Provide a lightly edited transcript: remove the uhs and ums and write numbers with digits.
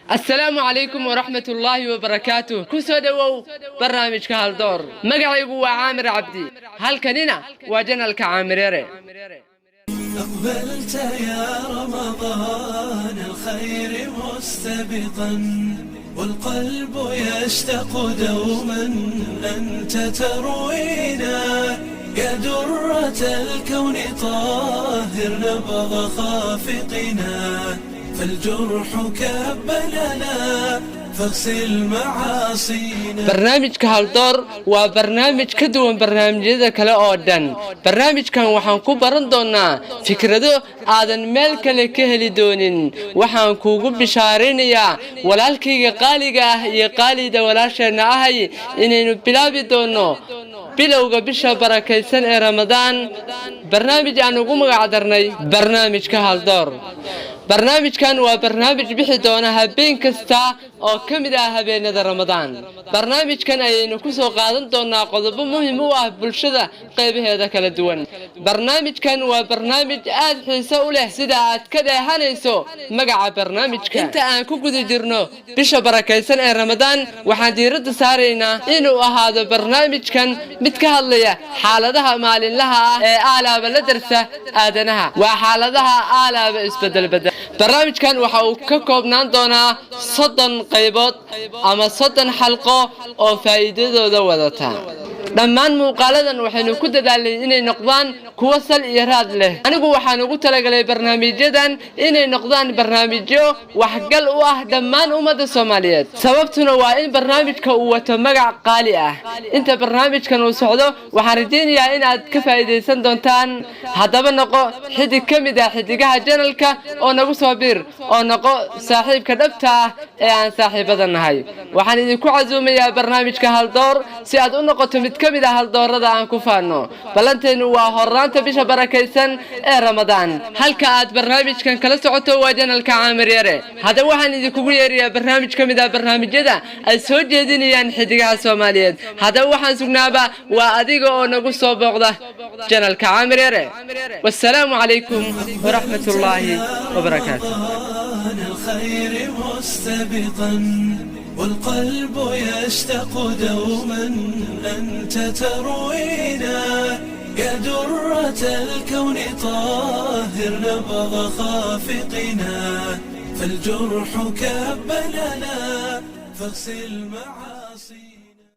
Asalaamu calaykum waraxmat ullaahi wabarakaatuh. Ku soo dhowow barnaamijka Haldoor. Magacaygu waa Caamir Cabdi, halkanina waa channelka Caamireere. أقبلت يا رمضان الخير مستبقا، والقلب يشتاق دوما أنت تروينا. يا درة الكون طاهر نبض خافقنا، فالجرح كب لنا فاغسل معاصينا. Barnaamijka Haldoor waa barnaamij ka duwan barnaamijyada kale oo dhan. Barnaamijkan waxaan ku baran doonnaa fikrado aadan meel kale ka heli doonin. Waxaan kuugu bishaaraynayaa, walaalkayga qaaliga ah iyo qaalida walaasheenna ahay, inaynu bilaabi doonno bilowga bisha barakaysan ee Ramadaan barnaamij aan ugu magac darnay barnaamijka Haldoor. Barnaamijkan waa barnaamij bixi doona habeen kasta oo ka mid ah habeenada Ramadaan. Barnaamijkan ayaynu ku soo qaadan doonaa qodobo muhiim u ah bulshada qaybaheeda kala duwan. Barnaamijkan waa barnaamij aad xiiso u leh, sida aad ka dheehanayso magaca barnaamijka. Inta aan ku guda jirno bisha barakaysan ee Ramadaan, waxaan diiradda saaraynaa inuu ahaado barnaamijkan mid ka hadlaya xaaladaha maalinlaha ah ee aalaaba la darsa aadanaha, waa xaaladaha aalaaba isbedelbedel. Barnaamijkan waxa uu ka koobnaan doonaa 30 qaybood ama 30 xalqo oo faa'iidadooda wadata. Dhammaan muuqaaladan waxaynu ku dadaalnay inay noqdaan kuwo sal iyo raad leh. Anigu waxaan ugu talagalay barnaamijyadan inay noqdaan barnaamijyo waxgal u ah dhammaan ummadda Soomaaliyeed. Sababtuna waa in barnaamijka uu wato magac qaali ah. Inta barnaamijkan uu socdo, waxaan rajaynayaa in aad ka faa'iidaysan doontaan. Haddaba noqo xidig ka mid ah xidigaha channelka oo nagu soo bir oo noqo saaxiibka dhabta ah ee aan saaxiibada nahay. Waxaan idinku casuumayaa barnaamijka Haldoor si aad u noqoto mid ka mid ah haldoorada aan ku faano. Ballanteennu waa horraanta bisha barakaysan ee Ramadaan. Halka aad barnaamijkan kala socoto waa channelka Caamir Yare. Haddaba waxaan idinkugu yeerayaa barnaamij ka mid ah barnaamijyada ay soo jeedinayaan xidigaha Soomaaliyeed. Haddaba waxaan sugnaaba waa adiga oo nagu soo booqda channelka Caamir Yare. Wasalaamu calaykum waraxmat ullaahi wabarakaatu. رمضان الخير مستبقا، والقلب يشتاق دوما أنت تروينا. يا درة الكون طاهر نبض خافقنا، فالجرح كب لنا فاغسل معاصينا.